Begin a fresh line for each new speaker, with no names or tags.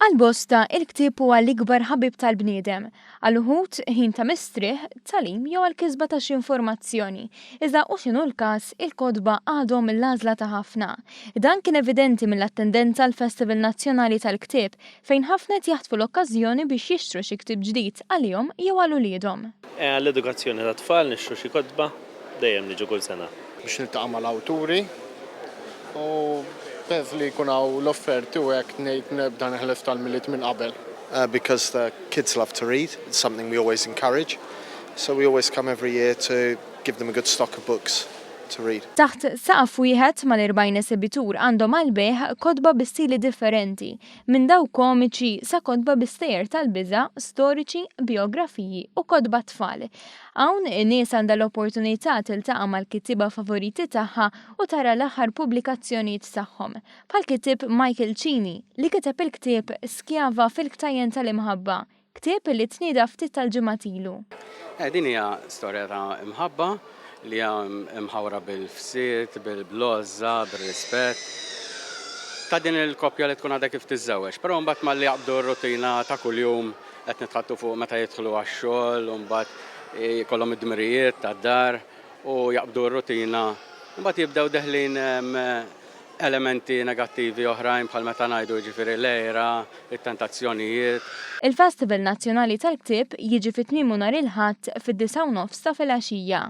Għal bosta, il-ktieb huwa l-ikbar ħabib tal-bniedem. Għal uħud, ħin ta' mistrieħ, tagħlim jew għall-kisba ta' xi informazzjoni. Iżda hu x'inhu l-każ, il-kotba għadhom l-għażla ta' ħafna. Dan kien evidenti mill-attendenza għall-Festival Nazzjonali tal-Ktieb, fejn ħafna qed jaħtfu l-okkażjoni biex jixtru xi ktieb ġdid għalihom jew għal uliedhom.
Għall-edukazzjoni tat-tfal nixtru xi kotba, dejjem niġu kull sena.
Biex niltaqa' mal-awturi u peress li jkun hawn l-offerti u hekk ngħid nibda neħles tal-Milied minn qabel.
Because the kids love to read, it's something we always encourage, so we always come every year to give them a good stock of books to read.
Taħt saqaf wieħed mal-40 esebitur għandhom għall-bejgħ kotba bi stili differenti, minn dawk komiċi sa kotba bi stejjer tal-biża', storiċi, bijografiji u kotba tfal. Hawn, in-nies għandha l-opportunità tiltaqa' mal-kittieba favoriti tagħha u tara l-aħħar pubblikazzjonijiet tagħhom, bħall-kittieb Michael Cini li kiteb il-ktieb Skjava fil-Ktajjen tal-Imħabba, ktieb li tnieda ftit tal-ġimgħat ilu.
Din hija storja ta' imħabba li hija mħawra bil-fsied, bil-għożża, bir-rispett ta' din il-koppja li tkun għadha kif tiżżewweġ. Però mbagħad malli jaqbdu r-rutina ta' kuljum qed nitħaddtu fuq meta jidħlu għax-xogħol u mbagħad jkollhom id-dmirijiet tad-dar u jaqbdu r-rutina. Mbagħad jibdew deħlin elementi negattivi oħrajn bħal meta ngħidu jiġifieri l-għira, it-tentazzjonijiet.
Il-Festival Nazzjonali tal-Ktieb jiġi fi tmiemu nhar il-Ħadd fid-disgħa u nofs ta' filgħaxija.